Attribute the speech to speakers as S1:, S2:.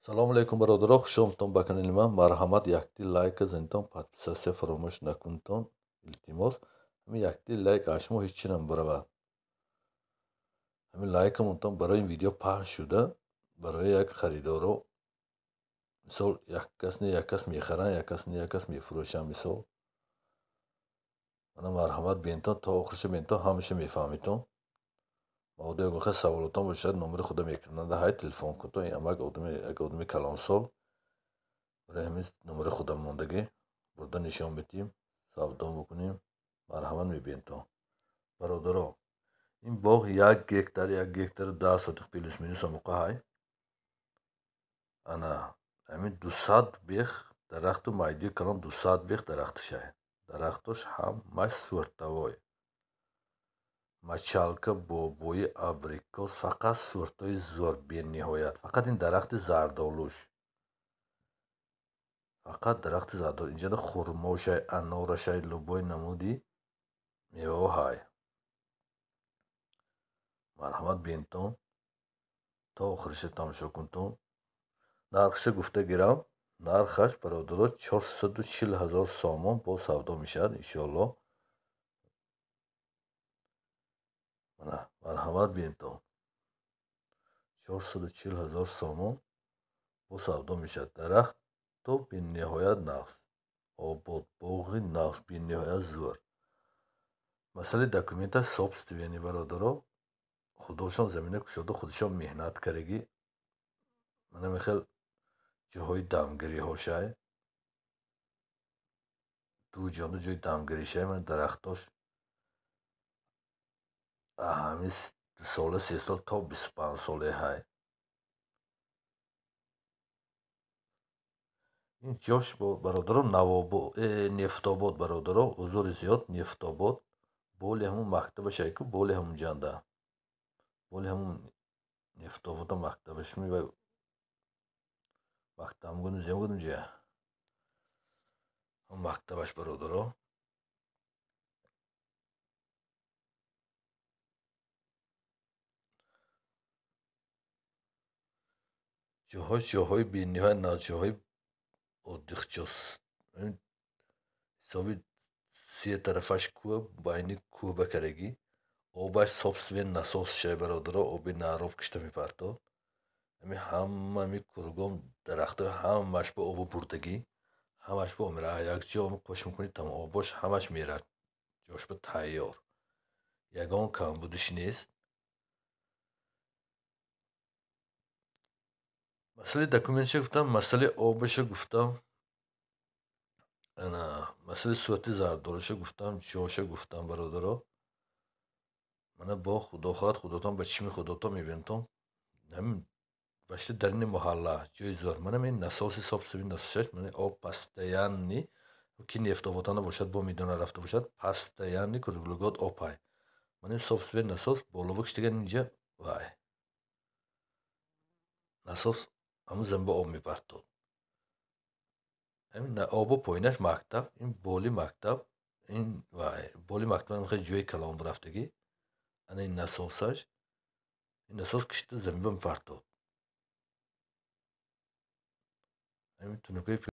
S1: Салому алейкум, бародаро, хуш омадтон ба канали ман. Марҳамат, якти лайка занитон, подписаться фаромӯш накунтон, илтимос. Ҳамин якти лайк аз шумо ҳеҷ чи намебаравад. Ҳамин лайкамонтон барои ин видео паҳн шуда, барои як харидоро, мисол, як кас не як кас мехаранд, як кас не як кас мефурӯшанд, мисол. Мана, марҳамат, бинтон, то охириша бинтон, ҳамаша мефаҳмитон. Маводи ягон саволотон бошад, номери худа мекунанда ҳай, телефон кунтон. Амак одами, як одами калонсол, барои ҳамин номери худа мондагӣ бурда нишон медиҳем, савдо мекунем. Марҳамат, мебинтон. Бародаро, ин боғ 1 гектар, 1 гектару 10 сотих плюс минус амоқа ҳай. Ана ҳамин 200 бех дарахту майдии калон, 200 бех дарахташай. Дарахтош ҳамаш сортовой: мочалка, бобои, абрикос, фақат сортҳои зор, бениҳоят. Фақат ин дарахти зардолуш, фақат дарахти зардолу. Инҷода хурмошай, анорашай, любой намуди меваҳо ҳай. Марҳамат, бинтон, то охириша тамошо кунтон. Нархша гуфта гирам. Нархаш, бародаро, 440 000 сомон, бо савдо мешавад, иншоалло. Мана, марҳамат, бинтон, 440 000 сомон, бо савдо мешавад. Дарахто бениҳоят нағз, обод, боғи нағз, бениҳоят зӯр. Масъалаи документа собственный, бародаро, худошон замина кушода, худашон меҳнат кардагӣ. Мана михел ҷоҳои дамгириҳошай, ду ҷонда ҷои дамгиришай. Мана дарахтош ҳамин 2 сола, 3 сол то 25 соле ҳай. Ин ҷош, бародаро, Нефтобод, бародаро, ҳузури зиёд, Нефтобод, боли ҳамун мактабашай ку, боли ҳамун ҷанда, боли ҳамун Нефтобода мактабаш, мактаб гудум, зем гудум ҷия, ҳамун мактабаш, бародаро. Ҷоҳош ҷоҳои бениҳоят нағз, ҷоҳои отдых ҷо. Ҳисоби се тарафаш кӯҳ, байни кӯҳ ба карагӣ. Обаш собственный насосшай, бародаро, оби нароб кишта мепартод. Ҳамин ҳама ҳамин кургон, дарахтҳои ҳамааш ба обу бурдагӣ, ҳамаш ба об меравад. Як ҷо қош мекунӣ, тамом, обош ҳамаш меравад, ҷош ба тайёр, ягон камбудиш нест. Масъалаи документша гуфтам, масъалаи обаша гуфтам, ана масъалаи сурати зардолуша гуфтам, ҷоша гуфтам, бародаро. Мана, бо худо хоҳад, худотон ба чишми худотон мебинтон. Ҳамин башта дарини маҳалла, ҷои зӯр. Мана ин насоси собственный насосаш, мана об постоянный. Ки Нефтободана бошад, бо медона рафта бошад, постоянный круглый год об ҳай. Мана ин собственный насос боло киштаган, инҷа вай насос ҳамун замин ба об мепартод. Ҳамин обо поинаш мактаб, ин боли мактаб, ин вай боли мактаб хеле ҷои калон рафтагӣ. Ана ин насосаш, ин насос кишта замин ба мепартод. Ҳамин тунукаи.